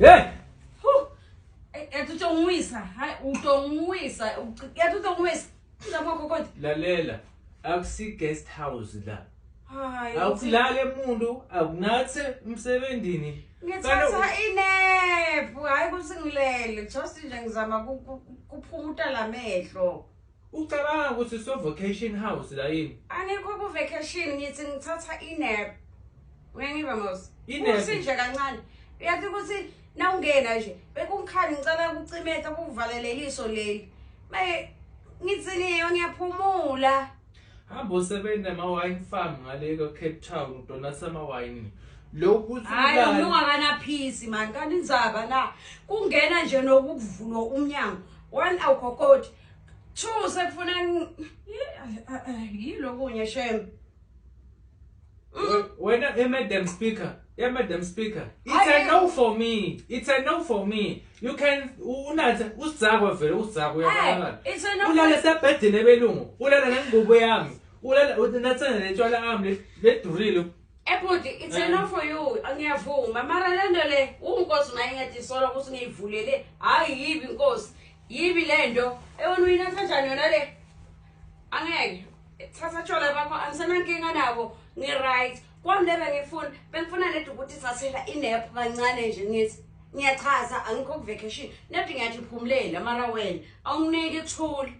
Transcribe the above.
Hey! Yathi utongwisa, hayi utongwisa, yathi utongwisa. Uzama kokoti. Lalela, akusi guest house la. Hayi. Awukulale muntu, akunathe emsebenzini. Ngithatha i-nap, hayi ukuthi ngilele, just nje ngizama kuphumuta lamehlo. Ucabanga ukuthi so vacation house la yini? Angikho ku vacation, ngithi ngithatha i-nap. Uyangiva mos? I-nap? Uthi nje kancane. Uyathi ukuthi nawungena nje bekungikhani ngicela ukucimeta kuvalele iliso leli. Maye ngithi niyo ngiyaphumula. Hamba usebenza ama-wine farm ngale ka-Cape Town udonatha ama-wine. Lokhu uthi Hayi ulale- umuntu akanaphisi man, kanti indzaba na kungena nje nokuvulwa umnyango. One, awukhokhoti. Two, sekufuna yilokunye shem. Wena, Madam Speaker, Madam Speaker, it's Hayi. a no for me. It's a no for me. You can unathe usizakwe vele usizakwe uyabonakala. Hey, it's a no. Ulale sebhedini ebelungu, ulale nengubo yami, ulale unathane netshwala ami ledurile. Ebhuti, it's a no for you. Ngiyavuma. Mara le nto le unkosi mayingathi sola ukuthi ngiyivulele. Hayi yibi inkosi. Yibi le nto. Ewena uyinatha kanjani yona le? Angeke. Thatha tshwala bakho, angisenankinga nabo. Ngi-right. Kwami le bengifuna, bengifuna nedi ukuthi thathela i-nap kancane nje ngithi. Ngiyachaza, angikho ku vacation. Nedi ngiyathi phumulela mara wena awunginiki ithula.